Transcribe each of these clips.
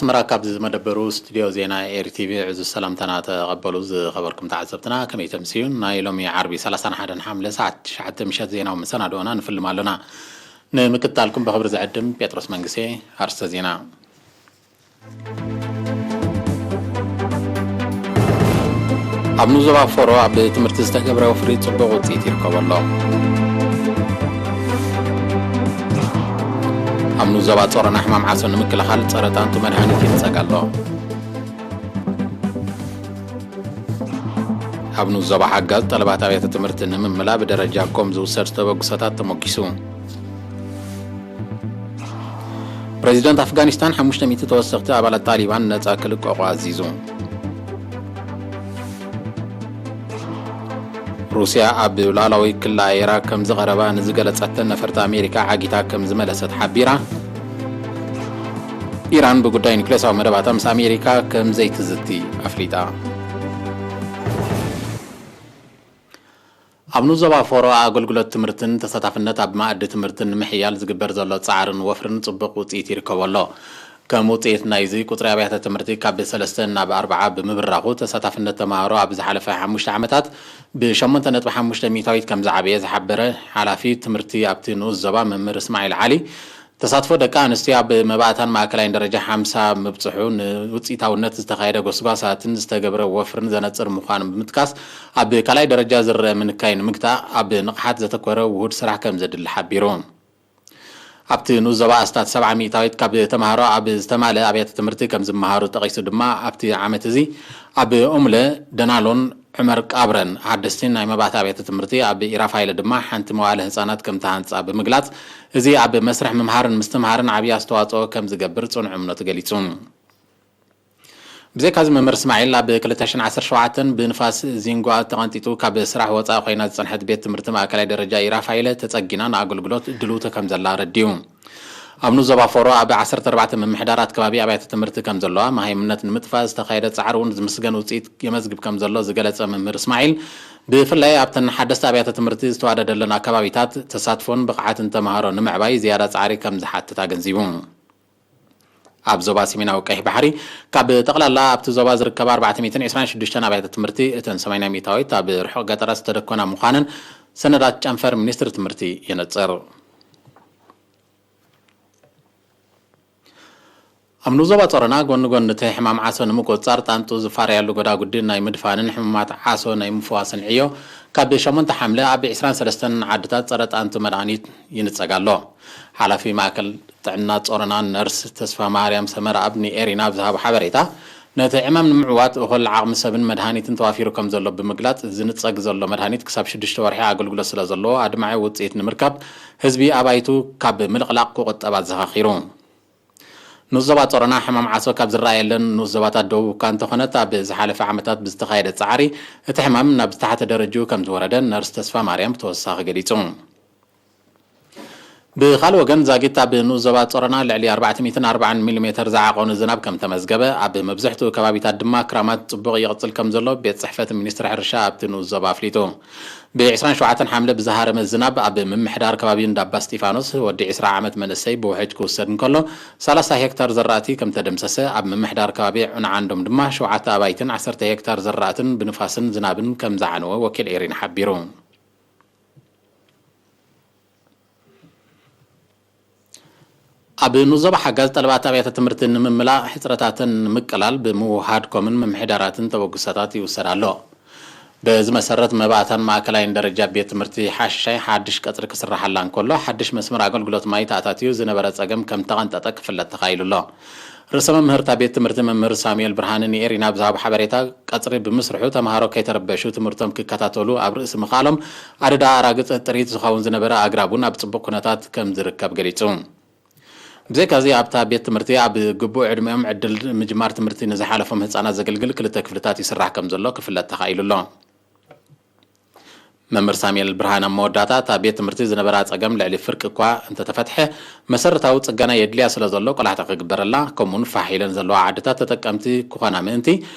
ኣስመራ ካብ ዝመደበሩ ስቱድዮ ዜና ኤሪ ቲቪ ዕዙዝ ሰላምታና ተቐበሉ። ዝኸበርኩም ተዓዘብትና ከመይ ተምስዩ? ናይ ሎሚ ዓርቢ ሰላሳን ሓደን ሓምለ ሰዓት ትሽዓተ ምሸት ዜናዊ መሰናድኦና ንፍልም ኣለና። ንምክትታልኩም ብኽብሪ ዝዕድም ጴጥሮስ መንግስቴ። ኣርስተ ዜና። ኣብ ንዞባ ፎሮ ኣብ ትምህርቲ ዝተገብረ ወፍሪ ጽቡቕ ውጽኢት ይርከቦ ኣሎ። ኣብ ንዞባ ጾሮና ሕማም ዓሶ ንምክልኻል ጸረ ጣንጡ መድሃኒት ይንጸግ ኣሎ። ኣብ ንዞባ ሓጋዝ ጠለባት ኣብያተ ትምህርቲ ንምምላእ ብደረጃ ኮም ዝውሰድ ተበግሶታት ተሞጊሱ። ፕሬዚደንት ኣፍጋኒስታን ሓሙሽተ ሚእቲ ተወሰኽቲ ኣባላት ጣሊባን ነጻ ክልቀቑ ኣዚዙ። ሩስያ ኣብ ሉዓላዊ ክላ ኢራቅ ከም ዝቐረባ ንዝገለጸተን ነፈርቲ ኣሜሪካ ዓጊታ ከም ዝመለሰት ሓቢራ። ኢራን ብጉዳይ ኒክሌሳዊ መደባታ ምስ ኣሜሪካ ከም ዘይትዝቲ ኣፍሊጣ። ኣብ ንዞባ ፎሮ ኣገልግሎት ትምህርትን ተሳታፍነት ኣብ መኣዲ ትምህርትን ንምሕያል ዝግበር ዘሎ ጻዕርን ወፍርን ጽቡቕ ውጽኢት ይርከቦ ኣሎ። ከም ውጽኢት ናይዚ፣ ቁጽሪ ኣብያተ ትምህርቲ ካብ ሰለስተ ናብ ኣርባዓ ብምብራኹ፣ ተሳታፍነት ተማሃሮ ኣብ ዝሓለፈ ሓሙሽተ ዓመታት ብሸሞንተ ነጥቢ ሓሙሽተ ሚእታዊት ከም ዝዓበየ ዝሓበረ ሓላፊ ትምህርቲ ኣብቲ ንኡስ ዞባ መምህር እስማዒል ዓሊ፣ ተሳትፎ ደቂ ኣንስትዮ ኣብ መባእታን ማእከላይን ደረጃ ሓምሳ ምብጽሑ፣ ንውጽኢታውነት ዝተኻየደ ጎስጓሳትን ዝተገብረ ወፍርን ዘነጽር ምዃኑ ብምጥቃስ፣ ኣብ ካልኣይ ደረጃ ዝረአ ምንካይ ንምግታእ ኣብ ንቕሓት ዘተኮረ ውሁድ ስራሕ ከም ዘድሊ ሓቢሩ። ኣብቲ ንኡስ ዞባ ኣስታት ሰብዓ ሚእታዊት ካብ ተማሃሮ ኣብ ዝተማልአ ኣብያተ ትምህርቲ ከም ዝመሃሩ ጠቒሱ ድማ፣ ኣብቲ ዓመት እዚ ኣብ ኡምለ፣ ደናሎን ዑመር ቃብረን ሓደስቲ ናይ መባእታ ኣብያተ ትምህርቲ፣ ኣብ ኢራፋይለ ድማ ሓንቲ መዋእለ ህጻናት ከም ተሃንጻ ብምግላጽ፣ እዚ ኣብ መስርሕ ምምሃርን ምስትምሃርን ዓብዪ ኣስተዋጽኦ ከም ዝገብር ጽኑዕ እምነቱ ገሊጹ። ብዘይካዚ መምህር እስማዒል ኣብ ክልተ ሽሕን ዓሰርተ ሸውዓተን ብንፋስ ዚንጓ ተቐንጢጡ ካብ ስራሕ ወጻኢ ኮይና ዝጸንሐት ቤት ትምህርቲ ማእከላይ ደረጃ ኢራፋይለ ተጸጊና ንኣገልግሎት ድልውቲ ከም ዘላ ኣረዲኡ። ኣብ ንኡስ ዞባ ፎሮ ኣብ ዓሰርተ ኣርባዕተ ምምሕዳራት ከባቢ ኣብያተ ትምህርቲ ከም ዘለዋ፣ መሃይምነት ንምጥፋእ ዝተኻየደ ጻዕሪ እውን ዝምስገን ውጽኢት የመዝግብ ከም ዘሎ ዝገለጸ መምህር እስማዒል፣ ብፍላይ ኣብተን ሓደስቲ ኣብያተ ትምህርቲ ዝተዋደደለን ኣከባቢታት ተሳትፎን ብቕዓትን ተማሃሮ ንምዕባይ ዝያዳ ጻዕሪ ከም ዝሓትት ኣገንዚቡ። ኣብ ዞባ ሰሜናዊ ቀይሕ ባሕሪ ካብ ጠቕላላ ኣብቲ ዞባ ዝርከባ ኣርባዕተ ሚእትን ዕስራን ሽዱሽተን ኣብያተ ትምህርቲ፣ እተን ሰማንያ ሚእታዊት ኣብ ርሑቕ ገጠራት ዝተደኮና ምዃነን ሰነዳት ጨንፈር ሚኒስትሪ ትምህርቲ የነጽር። ኣብ ንኡስ ዞባ ጾሮና ጎኒ ጎኒ እቲ ሕማም ዓሶ ንምቁጽጻር ጣንጡ ዝፋረያሉ ጎዳጉዲ ናይ ምድፋንን ሕሙማት ዓሶ ናይ ምፍዋስን ዕዮ ካብ ሸሞንተ ሓምለ ኣብ ዕስራን ሰለስተን ዓድታት ጸረ ጣንጡ መድሃኒት ይንጸግ ኣሎ። ሓላፊ ማእከል ጥዕና ጾሮና ነርስ ተስፋ ማርያም ሰመረ ኣብ ንኤሪና ኣብ ዝሃቦ ሓበሬታ፣ ነቲ ዕማም ንምዕዋት እኹል ዓቕሚ ሰብን መድሃኒትን ተዋፊሩ ከም ዘሎ ብምግላጽ፣ ዝንጸግ ዘሎ መድሃኒት ክሳብ ሽዱሽተ ወርሒ ኣገልግሎት ስለ ዘለዎ፣ ኣድማዒ ውጽኢት ንምርካብ ህዝቢ ኣባይቱ ካብ ምልቕላቕ ክቑጠብ ኣዘኻኺሩ። ንኡስ ዞባ ጾሮና ሕማም ዓሶ ካብ ዝረኣየለን ንኡስ ዞባታት ደቡብ እኳ እንተኾነት፣ ኣብ ዝሓለፈ ዓመታት ብዝተኻየደ ጻዕሪ እቲ ሕማም ናብ ዝተሓተ ደረጅኡ ከም ዝወረደ ነርስ ተስፋ ማርያም ብተወሳኺ ገሊጹ። ብኻልእ ወገን፣ ዛጊት ኣብ ንኡስ ዞባ ጾሮና ልዕሊ ኣርባዕተ ሚእትን ኣርባዓን ሚሊ ሜተር ዝዓቐኑ ዝናብ ከም ተመዝገበ፣ ኣብ መብዝሕትኡ ከባቢታት ድማ ክራማት ጽቡቕ ይቕጽል ከም ዘሎ ቤት ጽሕፈት ሚኒስትሪ ሕርሻ ኣብቲ ንኡስ ዞባ ኣፍሊጡ። ብ ዕስራን ሸውዓተን ሓምለ ብዝሃረመ ዝናብ፣ ኣብ ምምሕዳር ከባቢ እንዳባ እስጢፋኖስ ወዲ ዕስራ ዓመት መንእሰይ ብውሕጅ ክውሰድ እንከሎ፣ ሰላሳ ሄክታር ዘራእቲ ከም ተደምሰሰ፣ ኣብ ምምሕዳር ከባቢ ዑና ዓንዶም ድማ ሸውዓተ ኣባይትን ዓሰርተ ሄክታር ዘራእትን ብንፋስን ዝናብን ከም ዝዓነወ ወኪል ኤሪና ሓቢሩ። ኣብ ንኡስ ዞባ ሓጋዝ ጠለባት ኣብያተ ትምህርቲ ንምምላእ፣ ሕጽረታተን ንምቅላል ብምውሃድ ኮምን ምምሕዳራትን ተበግሶታት ይውሰድ ኣሎ። በዚ መሰረት፣ መባእታን ማእከላይን ደረጃ ቤት ትምህርቲ ሓሻይ ሓድሽ ቀጽሪ ክስርሓላ እንከሎ፣ ሓድሽ መስመር ኣገልግሎት ማይ ተኣታትዩ ዝነበረ ጸገም ከም ተቐንጠጠ ክፍለጥ ተኻኢሉ ኣሎ። ርእሰ መምህርታ ቤት ትምህርቲ መምህር ሳሙኤል ብርሃነ ንኤሪና ብዝሃቦ ሓበሬታ፣ ቀጽሪ ብምስርሑ ተምሃሮ ከይተረበሹ ትምህርቶም ክከታተሉ ኣብ ርእሲ ምኽኣሎም፣ ኣደዳ ኣራግጽ ጥሪት ዝኸውን ዝነበረ ኣግራብ እውን ኣብ ጽቡቕ ኩነታት ከም ዝርከብ ገሊጹ። ብዘይካዚ፣ ኣብታ ቤት ትምህርቲ ኣብ ግቡእ ዕድሚኦም ዕድል ምጅማር ትምህርቲ ንዝሓለፎም ህጻናት ዘገልግል ክልተ ክፍልታት ይስራሕ ከም ዘሎ ክፍለጥ ተኻኢሉ ኣሎ። መምህር ሳሙኤል ብርሃነ ኣብ መወዳእታ፣ እታ ቤት ትምህርቲ ዝነበራ ጸገም ልዕሊ ፍርቂ እኳ እንተተፈትሐ፣ መሰረታዊ ጽገና የድልያ ስለ ዘሎ ቆላሕታ ክግበረላ፣ ከምኡውን ፋሕ ኢለን ዘለዋ ዓድታት ተጠቀምቲ ክኾና ምእንቲ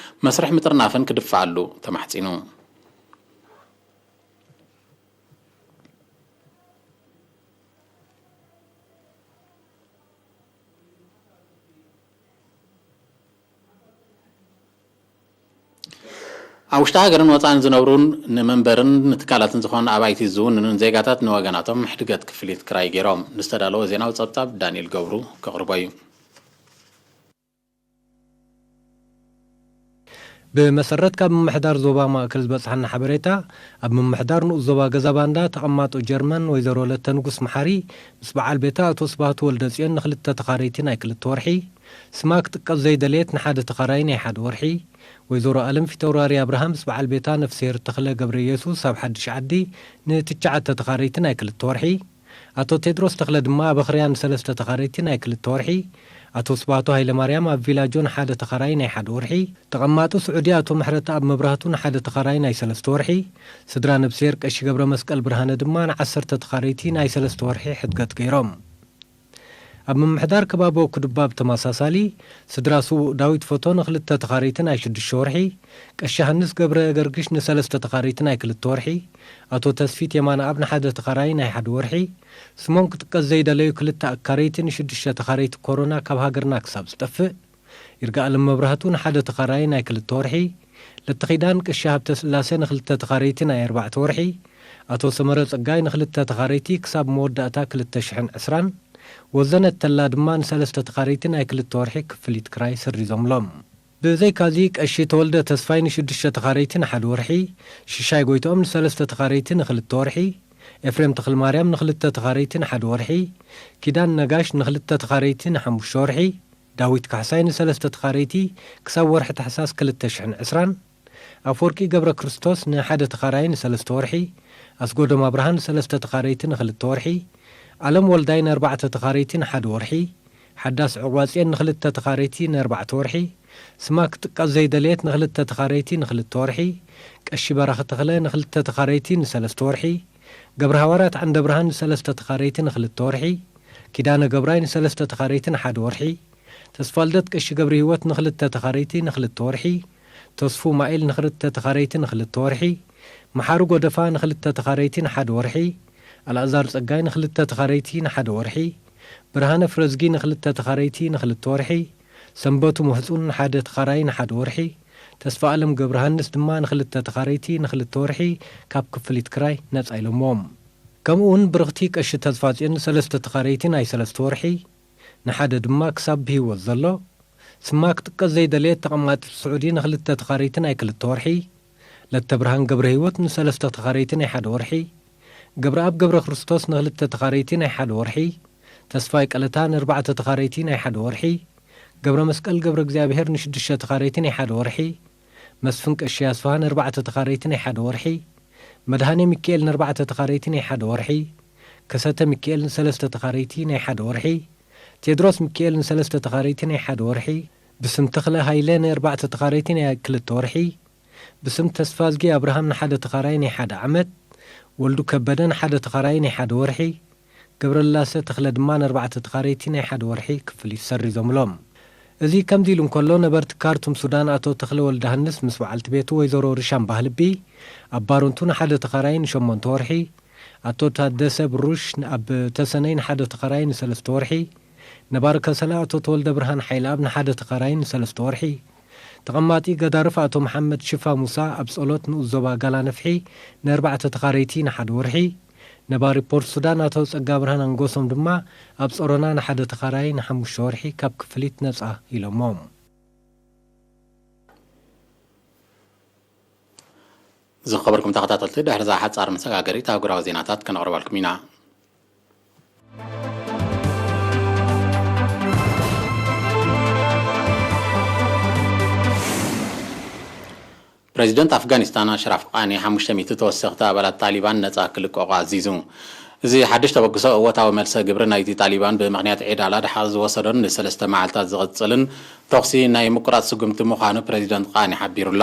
መስርሕ ምጥርናፈን ክድፈኣሉ ተማሕጺኑ። ኣብ ውሽጢ ሃገርን ወፃእን ዝነብሩን ንመንበርን ንትካላትን ዝኾኑ ኣባይቲ ዝውንኑን ዜጋታት ንወገናቶም ሕድገት ክፍሊት ክራይ ገይሮም። ንዝተዳለወ ዜናዊ ፀብፃብ ዳንኤል ገብሩ ከቕርቦ እዩ። ብመሰረት ካብ ምምሕዳር ዞባ ማእከል ዝበፅሓና ሓበሬታ፣ ኣብ ምምሕዳር ንኡስ ዞባ ገዛ ባንዳ ተቐማጦ ጀርመን ወይዘሮ ለተ ንጉስ መሓሪ ምስ በዓል ቤታ ኣቶ ስብሃቱ ወልደፅዮን ንክልተ ተኻረይቲ ናይ ክልተ ወርሒ፣ ስማ ክጥቀስ ዘይደለየት ንሓደ ተኻራይ ናይ ሓደ ወርሒ፣ ወይዘሮ ኣለም ፊተውራሪ ኣብርሃ ምስ በዓል ቤታ ነፍስሄር ተኽለ ገብረ ኢየሱስ ኣብ ሓድሽ ዓዲ ንትሽዓተ ተኻረይቲ ናይ ክልተ ወርሒ፣ ኣቶ ቴድሮስ ተኽለ ድማ ኣብ ኣኽርያ ንሰለስተ ተኻረይቲ ናይ ክልተ ወርሒ፣ ኣቶ ስብሃቱ ሃይለማርያም ኣብ ቪላጆ ንሓደ ተኻራይ ናይ ሓደ ወርሒ፣ ተቐማጢ ስዑዲ ኣቶ ምሕረተኣብ መብራህቱ ንሓደ ተኻራይ ናይ ሰለስተ ወርሒ፣ ስድራ ነብስሄር ቀሺ ገብረ መስቀል ብርሃነ ድማ ንዓሰርተ ተኻረይቲ ናይ ሰለስተ ወርሒ ሕድገት ገይሮም። ኣብ ምምሕዳር ከባቢ ወኩድባ ብተመሳሳሊ፣ ስድራ ስዉእ ዳዊት ፎቶ ንክልተ ተኻረይቲ ናይ ሽዱሽተ ወርሒ፣ ቀሺ ሃንስ ገብረ ገርግሽ ንሰለስተ ተኻረይቲ ናይ ክልተ ወርሒ፣ ኣቶ ተስፊት የማነኣብ ንሓደ ተኻራይ ናይ ሓደ ወርሒ፣ ስሞም ክጥቀስ ዘይደለዩ ክልተ ኣካረይቲ ንሽዱሽተ ተኻረይቲ ኮሮና ካብ ሃገርና ክሳብ ዝጠፍእ፣ ይርጋኣለም መብራህቱ ንሓደ ተኻራይ ናይ ክልተ ወርሒ፣ ለተኺዳን ቀሺ ሃብተ ስላሴ ንክልተ ተኻረይቲ ናይ ኣርባዕተ ወርሒ፣ ኣቶ ሰመረ ጸጋይ ንክልተ ተኻረይቲ ክሳብ መወዳእታ ክልተ ሽሕን ዕስራን፣ ወዘነት ተላ ድማ ንሰለስተ ተኻረይቲ ናይ ክልተ ወርሒ ክፍሊት ክራይ ሰሪዞምሎም። ብዘይካዚ ቀሺ ተወልደ ተስፋይ ንሽዱሽተ ተኻረይቲ ንሓደ ወርሒ፣ ሽሻይ ጎይትኦም ንሰለስተ ተኻረይቲ ንክልተ ወርሒ፣ ኤፍሬም ተኽልማርያም ንክልተ ተኻረይቲ ንሓደ ወርሒ፣ ኪዳን ነጋሽ ንክልተ ተኻረይቲ ንሓሙሽተ ወርሒ፣ ዳዊት ካሕሳይ ንሰለስተ ተኻረይቲ ክሳብ ወርሒ ታሕሳስ ክልተ ሽሕን ዕስራን፣ ኣፈወርቂ ገብረ ክርስቶስ ንሓደ ተኻራይ ንሰለስተ ወርሒ፣ ኣስጎዶም ኣብርሃ ንሰለስተ ተኻረይቲ ንክልተ ወርሒ፣ ኣለም ወልዳይ ንኣርባዕተ ተኻረይቲ ንሓደ ወርሒ፣ ሓዳስ ዕቑባጽዮን ንክልተ ተኻረይቲ ንኣርባዕተ ወርሒ፣ ስማ ክጥቀስ ዘይደለየት ንክልተ ተኻረይቲ ንክልተ ወርሒ፣ ቀሺ በራኺ ተኽለ ንክልተ ተኻረይቲ ንሰለስተ ወርሒ፣ ገብረ ሃዋርያት ዓንደ ብርሃን ንሰለስተ ተኻረይቲ ንክልተ ወርሒ፣ ኪዳነ ገብራይ ንሰለስተ ተኻረይቲ ንሓደ ወርሒ፣ ተስፋልደት ቀሺ ገብረ ህይወት ንክልተ ተኻረይቲ ንክልተ ወርሒ፣ ተስፉ ማኤል ንክልተ ተኻረይቲ ንክልተ ወርሒ፣ መሓሪ ጎደፋ ንክልተ ተኻረይቲ ንሓደ ወርሒ፣ ኣልኣዛር ጸጋይ ንክልተ ተኻረይቲ ንሓደ ወርሒ፣ ብርሃነ ፍረዝጊ ንክልተ ተኻረይቲ ንክልተ ወርሒ፣ ሰንበቱ ምሕጹን ንሓደ ተኻራይ ንሓደ ወርሒ፣ ተስፋ ኣለም ገብረሃንስ ድማ ንክልተ ተኻረይቲ ንክልተ ወርሒ ካብ ክፍሊት ክራይ ነጻ ኢሎምዎም። ከምኡ እውን ብርኽቲ ቀሺ ተስፋጽዮን ንሰለስተ ተኻረይቲ ናይ ሰለስተ ወርሒ፣ ንሓደ ድማ ክሳብ ብህይወት ዘሎ፣ ስማ ክጥቀስ ዘይደለየት ተቐማጢት ስዑዲ ንክልተ ተኻረይቲ ናይ ክልተ ወርሒ፣ ለተብርሃን ገብረ ህይወት ንሰለስተ ተኻረይቲ ናይ ሓደ ወርሒ፣ ገብረኣብ ገብረ ክርስቶስ ንክልተ ተኻረይቲ ናይ ሓደ ወርሒ፣ ተስፋይ ቀለታ ንኣርባዕተ ተኻረይቲ ናይ ሓደ ወርሒ፣ ገብረ መስቀል ገብረ እግዚኣብሔር ንሽዱሽተ ተኻረይቲ ናይ ሓደ ወርሒ፣ መስፍን ቀሺ ኣስፍሃ ንኣርባዕተ ተኻረይቲ ናይ ሓደ ወርሒ፣ መድሃኔ ሚካኤል ንኣርባዕተ ተኻረይቲ ናይ ሓደ ወርሒ፣ ከሰተ ሚካኤል ንሰለስተ ተኻረይቲ ናይ ሓደ ወርሒ፣ ቴድሮስ ሚካኤል ንሰለስተ ተኻረይቲ ናይ ሓደ ወርሒ፣ ብስም ተኽለ ሃይለ ንኣርባዕተ ተኻረይቲ ናይ ክልተ ወርሒ፣ ብስም ተስፋዝጊ ኣብርሃም ንሓደ ተኻራይ ናይ ሓደ ዓመት፣ ወልዱ ከበደ ንሓደ ተኻራይ ናይ ሓደ ወርሒ፣ ገብረላሰ ተኽለ ድማ ንኣርባዕተ ተኻረይቲ ናይ ሓደ ወርሒ ክፍሊት ሰሪዞምሎም። እዚ ከምዚ ኢሉ እንከሎ፣ ነበርቲ ካርቱም ሱዳን ኣቶ ተኽለ ወልደሃንስ ምስ በዓልቲ ቤቱ ወይዘሮ ርሻም ባህልቢ ኣብ ባረንቱ ንሓደ ተኻራይ ንሸሞንተ ወርሒ፣ ኣቶ ታደሰ ብሩሽ ኣብ ተሰነይ ንሓደ ተኻራይ ንሰለስተ ወርሒ፣ ነባሪ ከሰላ ኣቶ ተወልደ ብርሃን ሓይለኣብ ንሓደ ተኻራይ ንሰለስተ ወርሒ፣ ተቐማጢ ገዳርፍ ኣቶ መሓመድ ሽፋ ሙሳ ኣብ ጸሎት ንኡስ ዞባ ጋላ ነፍሒ ንኣርባዕተ ተኻረይቲ ንሓደ ወርሒ፣ ነባሪ ፖርት ሱዳን ኣቶ ጸጋ ብርሃን ኣንጎሶም ድማ ኣብ ጸሮና ንሓደ ተኻራይ ንሓሙሽተ ወርሒ ካብ ክፍሊት ነጻ ኢሎሞም። ዝኸበርኩም ተኸታተልቲ፣ ድሕሪ እዛ ሓጻር መሰጋገሪት ኣህጉራዊ ዜናታት ከነቕርበልኩም ኢና። ፕሬዚደንት ኣፍጋኒስታን ኣሽራፍ ቃኒ ሓሙሽተ ሚእቲ ተወሰኽቲ ኣባላት ታሊባን ነጻ ክልቀቑ ኣዚዙ። እዚ ሓድሽ ተበግሶ እወታዊ መልሰ ግብሪ ናይቲ ታሊባን ብምኽንያት ዒድ ኣል ኣድሓ ዝወሰዶን ንሰለስተ መዓልታት ዝቕጽልን ተኹሲ ናይ ምቁራጽ ስጉምቲ ምዃኑ ፕሬዚደንት ቃኒ ሓቢሩ ኣሎ።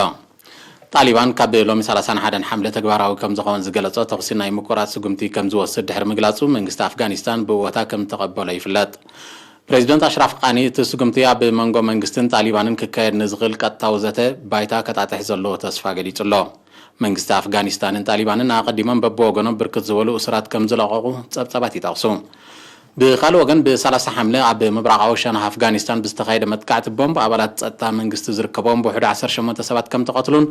ጣሊባን ካብ ሎሚ ሰላሳን ሓደን ሓምለ ተግባራዊ ከም ዝኾን ዝገለጾ ተኹሲ ናይ ምቁራጽ ስጉምቲ ከም ዝወስድ ድሕሪ ምግላጹ፣ መንግስቲ ኣፍጋኒስታን ብእወታ ከም ተቐበሎ ይፍለጥ። ፕሬዚደንት ኣሽራፍ ቃኒ፣ እቲ ስጉምቲ ኣብ መንጎ መንግስትን ጣሊባንን ክካየድ ንዝኽእል ቀጥታዊ ዘተ ባይታ ከጣጥሕ ዘለዎ ተስፋ ገሊጹ ኣሎ። መንግስቲ ኣፍጋኒስታንን ጣሊባንን ኣቐዲሞም በብወገኖም ብርክት ዝበሉ እሱራት ከም ዝለቐቑ ጸብጻባት ይጠቕሱ። ብኻልእ ወገን፣ ብ30 ሓምለ ኣብ ምብራቓዊ ሸነኽ ኣፍጋኒስታን ብዝተኻየደ መጥቃዕቲ ቦምብ፣ ኣባላት ጸጥታ መንግስቲ ዝርከቦም ብውሕዱ ዓሰርተ ሸሞንተ ሰባት ከም ተቐትሉን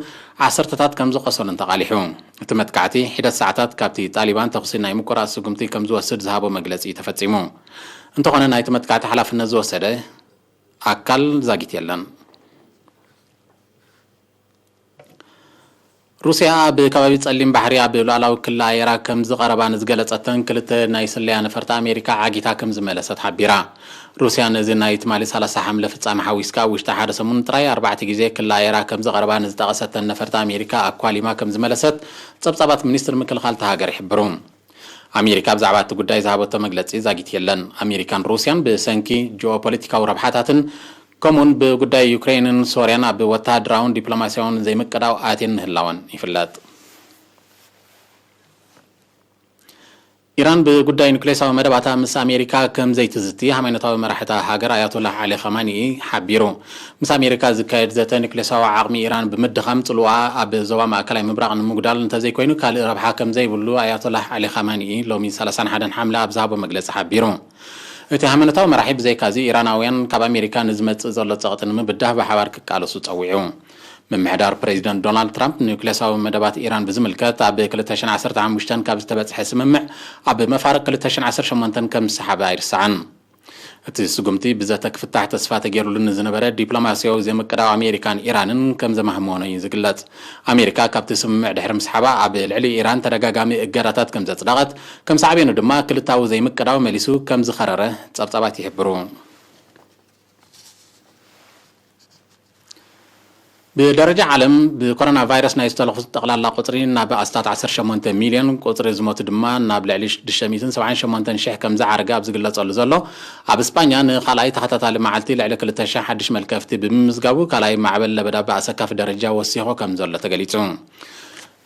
ዓሰርተታት ከም ዝቖሰሉን ተቓሊሑ። እቲ መጥቃዕቲ፣ ሒደት ሰዓታት ካብቲ ጣሊባን ተኹሲ ናይ ምቁራጽ ስጉምቲ ከም ዝወስድ ዝሃቦ መግለጺ ተፈጺሙ። እንተኾነ፣ ናይቲ መጥቃዕቲ ሓላፍነት ዝወሰደ ኣካል ዛጊት የለን። ሩስያ ኣብ ከባቢ ጸሊም ባሕሪ ኣብ ሉዓላዊ ክሊ ኣየራ ከም ዝቐረባ ንዝገለጸተን ክልተ ናይ ስለያ ነፈርቲ ኣሜሪካ ዓጊታ ከም ዝመለሰት ሓቢራ። ሩስያ ነዚ ናይ ትማሊ ሰላሳ ሓምለ ፍጻመ ሓዊስካ፣ ኣብ ውሽጢ ሓደ ሰሙን ጥራይ ኣርባዕተ ግዜ ክሊ ኣየራ ከም ዝቐረባ ንዝጠቐሰተን ነፈርቲ ኣሜሪካ ኣኳሊማ ከም ዝመለሰት ጸብጻባት ሚኒስትሪ ምክልኻል እታ ሃገር ይሕብሩ። ኣሜሪካ ብዛዕባ እቲ ጉዳይ ዝሃበቶ መግለጺ ዛጊት የለን። ኣሜሪካን ሩስያን ብሰንኪ ጂኦፖለቲካዊ ረብሓታትን ከምኡውን ብጉዳይ ዩክሬንን ሶርያን ኣብ ወተሃደራውን ዲፕሎማስያውን ዘይምቅዳው ኣትየን ምህላወን ይፍለጥ። ኢራን ብጉዳይ ኑክሌሳዊ መደባታ ምስ ኣሜሪካ ከም ዘይትዝቲ ሃይማኖታዊ መራሕታ ሃገር ኣያቶላህ ዓሊ ኻማኒኢ ሓቢሩ። ምስ ኣሜሪካ ዝካየድ ዘተ ኑክሌሳዊ ዓቕሚ ኢራን ብምድኻም ጽልዋ ኣብ ዞባ ማእከላይ ምብራቕ ንምጉዳል እንተዘይኮይኑ ካልእ ረብሓ ከም ዘይብሉ ኣያቶላህ ዓሊ ኻማኒኢ ሎሚ ሰላሳን ሓደን ሓምለ ኣብ ዝሃቦ መግለጺ ሓቢሩ። እቲ ሃይማኖታዊ መራሒ ብዘይካዚ ኢራናውያን ካብ ኣሜሪካ ንዝመጽእ ዘሎ ጸቕጢ ንምብዳህ ብሓባር ክቃለሱ ጸዊዑ። ምምሕዳር ፕሬዚደንት ዶናልድ ትራምፕ ኑክሌሳዊ መደባት ኢራን ብዝምልከት ኣብ ክልተ ሽሕን ዓሰርተ ሓሙሽተን ካብ ዝተበጽሐ ስምምዕ ኣብ መፋርቕ ክልተ ሽሕን ዓሰርተ ሸሞንተን ከም ዝሰሓበ ኣይርሳዕን። እቲ ስጉምቲ ብዘተ ክፍታሕ ተስፋ ተገይሩሉ ንዝነበረ ዲፕሎማስያዊ ዘይምቅዳው ኣሜሪካን ኢራንን ከም ዘማህመኖ እዩ ዝግለጽ። ኣሜሪካ ካብቲ ስምምዕ ድሕሪ ምስሓባ ኣብ ልዕሊ ኢራን ተደጋጋሚ እገዳታት ከም ዘጽደቐት፣ ከም ሳዕቤኑ ድማ ክልታዊ ዘይምቅዳው መሊሱ ከም ዝኸረረ ጸብጻባት ይሕብሩ። ብደረጃ ዓለም ብኮሮና ቫይረስ ናይ ዝተለኽፉ ጠቕላላ ቁጽሪ ናብ ኣስታት ዓሰርተ ሸሞንተ ሚልዮን፣ ቁጽሪ ዝሞቱ ድማ ናብ ልዕሊ ሽዱሽተ ሚእትን ሰብዓን ሸሞንተን ሽሕ ከም ዝዓረገ ኣብ ዝግለጸሉ ዘሎ፣ ኣብ እስጳኛ ንኻልኣይ ተኸታታሊ መዓልቲ ልዕሊ ክልተ ሽሕ ሓድሽ መልከፍቲ ብምምዝጋቡ፣ ካልኣይ ማዕበል ለበዳ ብኣሰካፊ ደረጃ ወሲኹ ከም ዘሎ ተገሊጹ።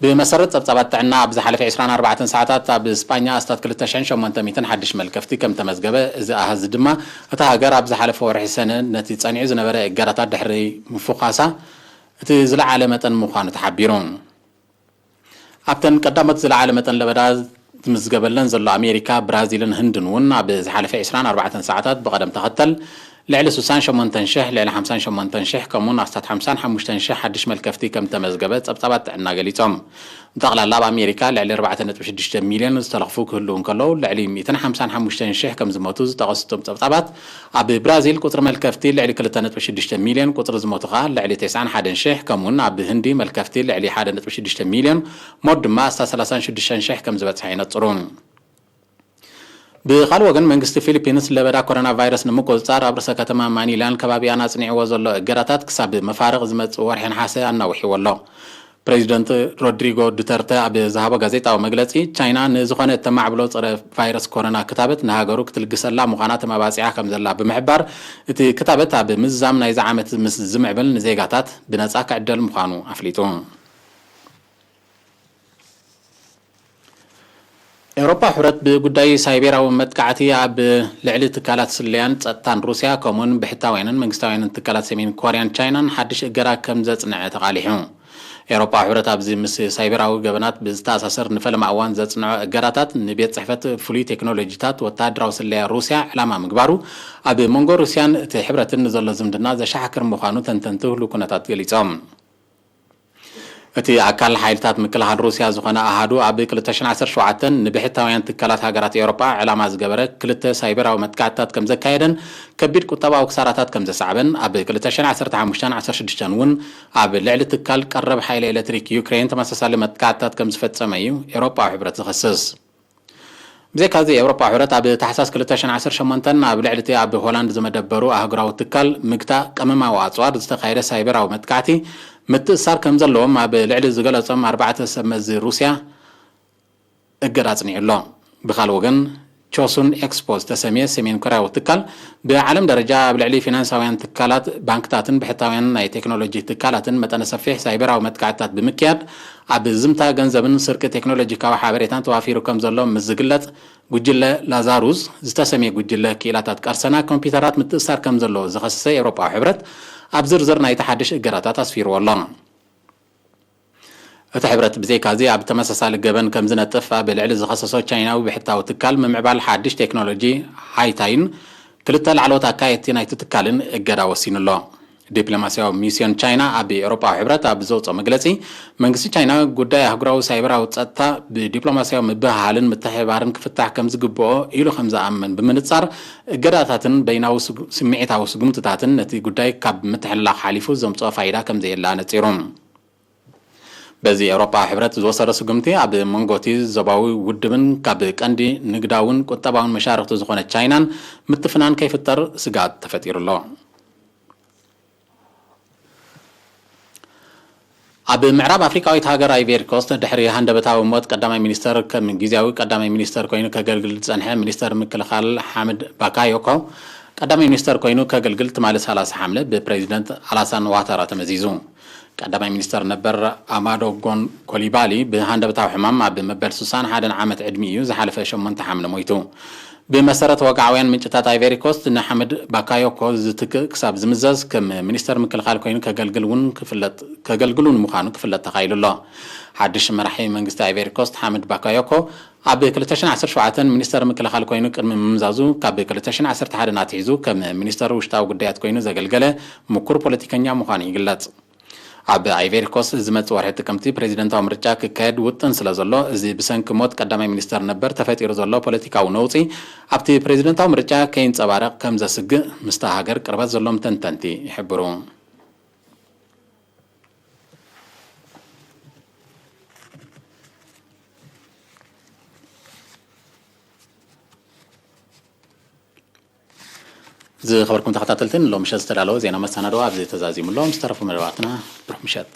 ብመሰረት ጸብጻባት ጥዕና፣ ኣብ ዝሓለፈ ዕስራን ኣርባዕተን ሰዓታት ኣብ ስጳኛ ኣስታት ክልተ ሽሕን ሸሞንተ ሚእትን ሓድሽ መልከፍቲ ከም ተመዝገበ፣ እዚ ኣሃዝ ድማ እታ ሃገር ኣብ ዝሓለፈ ወርሒ ሰነ ነቲ ጸኒዑ ዝነበረ እገዳታት ድሕሪ ምፍዃሳ እቲ ዝለዓለ መጠን ምዃኑ ተሓቢሩ። ኣብተን ቀዳሞት ዝለዓለ መጠን ለበዳ ዝምዝገበለን ዘሎ ኣሜሪካ፣ ብራዚልን ህንድን እውን ኣብ ዝሓለፈ ዕስራን ኣርባዕተን ሰዓታት ብቐደም ተኸተል ልዕሊ ስሳን ሸሞንተን ሽሕ፣ ልዕሊ ሓምሳን ሸሞንተን ሽሕ፣ ከምኡውን ኣስታት ሓምሳን ሓሙሽተን ሽሕ ሓድሽ መልከፍቲ ከም ተመዝገበ ጸብጻባት ጥዕና ገሊጾም። ብጠቕላላ ኣብ ኣሜሪካ ልዕሊ ኣርባዕተ ነጥቢ ሽዱሽተ ሚልዮን ዝተለኽፉ ክህልዉ እንከለዉ፣ ልዕሊ ሚእትን ሓምሳን ሓሙሽተን ሽሕ ከም ዝሞቱ ዝጠቐሱ እቶም ጸብጻባት፣ ኣብ ብራዚል ቁጽሪ መልከፍቲ ልዕሊ ክልተ ነጥቢ ሽዱሽተ ሚልዮን፣ ቁጽሪ ዝሞቱ ከኣ ልዕሊ ተስዓን ሓደን ሽሕ፣ ከምኡውን ኣብ ህንዲ መልከፍቲ ልዕሊ ሓደ ነጥቢ ሽዱሽተ ሚልዮን፣ ሞት ድማ ኣስታት ሰላሳን ሽዱሽተን ሽሕ ከም ዝበጽሐ ይነጽሩ። ብኻልእ ወገን፣ መንግስቲ ፊሊፒንስ ለበዳ ኮሮና ቫይረስ ንምቁጽጻር ኣብ ርእሰ ከተማ ማኒላን ከባቢኣን ኣጽኒዕዎ ዘሎ እገዳታት ክሳብ መፋርቕ ዝመጽእ ወርሒ ነሓሰ ኣናዊሕዎ ኣሎ። ፕሬዚደንት ሮድሪጎ ዱተርተ ኣብ ዝሃቦ ጋዜጣዊ መግለጺ፣ ቻይና ንዝኾነ እተማዕብሎ ጸረ ቫይረስ ኮሮና ክታበት ንሃገሩ ክትልግሰላ ምዃና ተመባጺዓ ከም ዘላ ብምሕባር፣ እቲ ክታበት ኣብ ምዝዛም ናይዚ ዓመት ምስ ዝምዕብል ንዜጋታት ብነጻ ክዕደል ምዃኑ ኣፍሊጡ። ኤውሮጳ ሕብረት ብጉዳይ ሳይቤራዊ መጥቃዕቲ ኣብ ልዕሊ ትካላት ስለያን ጸጥታን ሩስያ፣ ከምኡውን ብሕታውያንን መንግስታውያንን ትካላት ሰሜን ኮርያን ቻይናን ሓድሽ እገዳ ከም ዘጽንዐ ተቓሊሑ። ኤውሮጳ ሕብረት ኣብዚ ምስ ሳይቤራዊ ገበናት ብዝተኣሳሰር ንፈለማ እዋን ዘጽንዖ እገዳታት፣ ንቤት ጽሕፈት ፍሉይ ቴክኖሎጂታት ወተሃደራዊ ስለያ ሩስያ ዕላማ ምግባሩ፣ ኣብ መንጎ ሩስያን እቲ ሕብረትን ንዘሎ ዝምድና ዘሻሕክር ምዃኑ ተንተንቲ ህሉው ኩነታት ገሊጾም። እቲ ኣካል ሓይልታት ምክልኻል ሩስያ ዝኾነ ኣሃዱ፣ ኣብ ክልተ ሽሕን ዓሰርተ ሸውዓተን ንብሕታውያን ትካላት ሃገራት ኤውሮጳ ዕላማ ዝገበረ ክልተ ሳይበራዊ መጥቃዕትታት ከም ዘካየደን ከቢድ ቁጠባዊ ክሳራታት ከም ዘስዓበን፣ ኣብ ክልተ ሽሕን ዓሰርተ ሓሙሽተን ዓሰርተ ሽዱሽተን እውን ኣብ ልዕሊ ትካል ቀረብ ሓይሊ ኤሌክትሪክ ዩክሬን ተመሳሳሊ መጥቃዕትታት ከም ዝፈጸመ እዩ ኤውሮጳዊ ሕብረት ዝኸስስ። ብዘይካዚ፣ ኤውሮጳ ሕብረት ኣብ ታሕሳስ ክልተ ሽሕን ዓሰርተ ሸሞንተን ኣብ ልዕሊ እቲ ኣብ ሆላንድ ዝመደበሩ ኣህጉራዊ ትካል ምግታእ ቀመማዊ ኣጽዋር ዝተኻየደ ሳይበራዊ መጥቃዕቲ ምትእስሳር ከም ዘለዎም ኣብ ልዕሊ ዝገለጾም ኣርባዕተ ሰብ መዚ ሩስያ እገዳ ኣጽኒዑ ኣሎ። ብኻልእ ወገን፣ ቾሱን ኤክስፖ ዝተሰምየ ሰሜን ኮርያዊ ትካል፣ ብዓለም ደረጃ ኣብ ልዕሊ ፊናንሳውያን ትካላት፣ ባንክታትን ብሕታውያን ናይ ቴክኖሎጂ ትካላትን መጠነ ሰፊሕ ሳይበራዊ መጥቃዕትታት ብምክያድ፣ ኣብ ዝምታ ገንዘብን ስርቂ ቴክኖሎጂካዊ ሓበሬታን ተዋፊሩ ከም ዘሎ ምስ ዝግለጽ፣ ጉጅለ ላዛሩስ ዝተሰምየ ጉጅለ ክኢላታት ቀርሰና ኮምፒውተራት ምትእስሳር ከም ዘለዎ ዝኸሰሰ ኤውሮጳዊ ሕብረት፣ ኣብ ዝርዝር ናይቲ ሓድሽ እገዳታት ኣስፊርዎ ኣሎ። እቲ ሕብረት ብዘይካዚ ኣብ ተመሳሳሊ ገበን ከም ዝነጥፍ ኣብ ልዕሊ ዝኸሰሶ ቻይናዊ ብሕታዊ ትካል ምምዕባል ሓድሽ ቴክኖሎጂ ሃይታይን ክልተ ላዕለዎት ኣካየድቲ ናይቲ ትካልን እገዳ ወሲኑ ኣሎ። ዲፕሎማስያዊ ሚስዮን ቻይና ኣብ ኤውሮጳዊ ሕብረት ኣብ ዘውፅኦ መግለፂ፣ መንግስቲ ቻይና ጉዳይ ኣህጉራዊ ሳይበራዊ ጸጥታ ብዲፕሎማስያዊ ምብህሃልን ምትሕብባርን ክፍታሕ ከም ዝግብኦ ኢሉ ከም ዝኣምን ብምንጻር፣ እገዳታትን በይናዊ ስጉ-፣ ስምዒታዊ ስጉምትታትን ነቲ ጉዳይ ካብ ምትሕልላኽ ሓሊፉ ዘምጽኦ ፋይዳ ከም ዘየለ ኣነጺሩ። በዚ ኤውሮጳዊ ሕብረት ዝወሰዶ ስጉምቲ ኣብ መንጎ እቲ ዞባዊ ውድብን ካብ ቀንዲ ንግዳውን ቁጠባውን መሻርኽቱ ዝኾነት ቻይናን ምትፍናን ከይፍጠር ስግኣት ተፈጢሩ ኣሎ። ኣብ ምዕራብ ኣፍሪቃዊት ሃገር ኣይቬሪ ኮስት ድሕሪ ሃንደበታዊ ሞት ቀዳማይ ሚኒስተር ከም ግዝያዊ ቀዳማይ ሚኒስተር ኮይኑ ከገልግል ዝጸንሐ ሚኒስተር ምክልኻል ሓምድ ባካዮኮ ቀዳማይ ሚኒስተር ኮይኑ ከገልግል ትማሊ ሰላሳ ሓምለ ብፕሬዚደንት ኣላሳን ዋታራ ተመዚዙ። ቀዳማይ ሚኒስተር ነበር ኣማዶ ጎን ኮሊባሊ ብሃንደበታዊ ሕማም ኣብ መበል ስሳን ሓደን ዓመት ዕድሚኡ ዝሓለፈ ሸሞንተ ሓምለ ሞይቱ። ብመሰረት ወግዓውያን ምንጭታት ኣይቨሪ ኮስት ንሓምድ ባካዮኮ ዝትክእ ክሳብ ዝምዘዝ ከም ሚኒስተር ምክልኻል ኮይኑ ከገልግል እውን ክፍለጥ፣ ከገልግል እውን ምዃኑ ክፍለጥ ተኻኢሉ ኣሎ። ሓድሽ መራሒ መንግስቲ ኣይቨሪ ኮስት ሓምድ ባካዮኮ ኣብ ክልተ ሽሕን ዓሰርተ ሸውዓተን ሚኒስተር ምክልኻል ኮይኑ ቅድሚ ምምዛዙ ካብ ክልተ ሽሕን ዓሰርተ ሓደን ኣትሒዙ ከም ሚኒስተር ውሽጣዊ ጉዳያት ኮይኑ ዘገልገለ ምኩር ፖለቲከኛ ምዃኑ ይግለጽ። ኣብ ኣይቬሪ ኮስት ዝመጽእ ወርሒ ጥቅምቲ ፕሬዚደንታዊ ምርጫ ክካየድ ውጥን ስለ ዘሎ፣ እዚ ብሰንኪ ሞት ቀዳማይ ሚኒስተር ነበር ተፈጢሩ ዘሎ ፖለቲካዊ ነውጺ ኣብቲ ፕሬዚደንታዊ ምርጫ ከይንጸባረቕ ከም ዘስግእ ምስታ ሃገር ቅርበት ዘሎም ተንተንቲ ይሕብሩ። ዝኸበርኩም ተኸታተልቲ፣ ንሎሚ ምሸት ዝተዳለወ ዜና መሰናድኦ ኣብዚ ተዛዚሙ ኣሎ። ምስ ተረፉ መደባትና ብሩህ ምሸት።